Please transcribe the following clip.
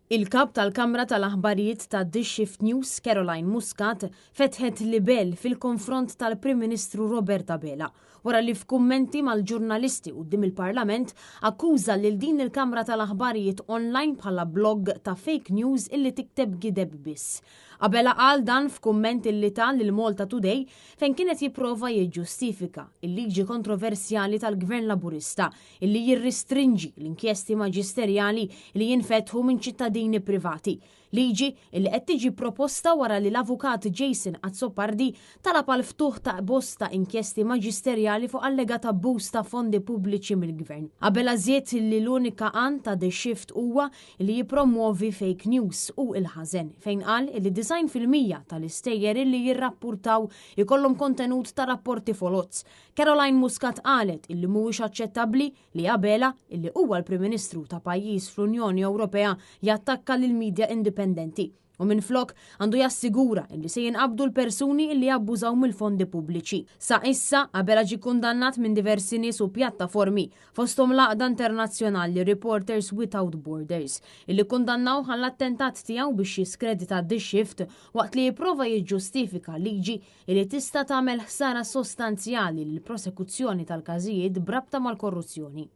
Il-Kap tal-Kamra tal-Aħbarijiet ta' The Shift News, Caroline Muscat, fetħet libell fil-konfront tal-Prim Ministru Robert Abela, wara li f'kummenti mal-ġurnalisti quddiem il-Parlament akkuża lil din il-Kamra tal-Aħbarijiet online bħala blog ta' fake news illi tikteb gideb biss. Abela qal dan f'kumment illi ta lil Malta Today fejn kien qed jipprova jiġġustifika il-liġi kontroversjali tal-Gvern Laburista illi jirristrinġi l-inkjesti maġisterjali li jinfetħu minn ċittadini privati. Liġi illi qed tiġi proposta wara li l-Avukat Jason Azzopardi talab għal ftuħ ta' bosta inkjesti maġisterjali fuq allegat abbuż ta' fondi pubbliċi mill-Gvern. Abela żied li l-unika għan ta' The Shift huwa li jippromwovi fake news u l-ħażen, fejn qal li 90% tal-istejjer illi jirrappurtaw ikollhom kontenut ta' rapporti foloz. Caroline Muscat qalet illi mhuwiex aċċettabbli li Abela, illi huwa l-Prim Ministru ta' pajjiż fl-Unjoni Ewropea, jattakka lill-media indipendenti u minflok għandu jassigura illi se jinqabdu l-persuni illi abbużaw mill-fondi pubbliċi. Sa issa, Abela ġie kundannat minn diversi nies u pjattaformi, fosthom l-għaqda internazzjonali Reporters Without Borders, illi kundannawh għall-attentat tiegħu biex jiskredita The Shift waqt li jipprova jiġġustifika liġi li tista' tagħmel ħsara sostanzjali lill-prosekuzzjoni tal-każijiet b'rabta mal-korruzzjoni.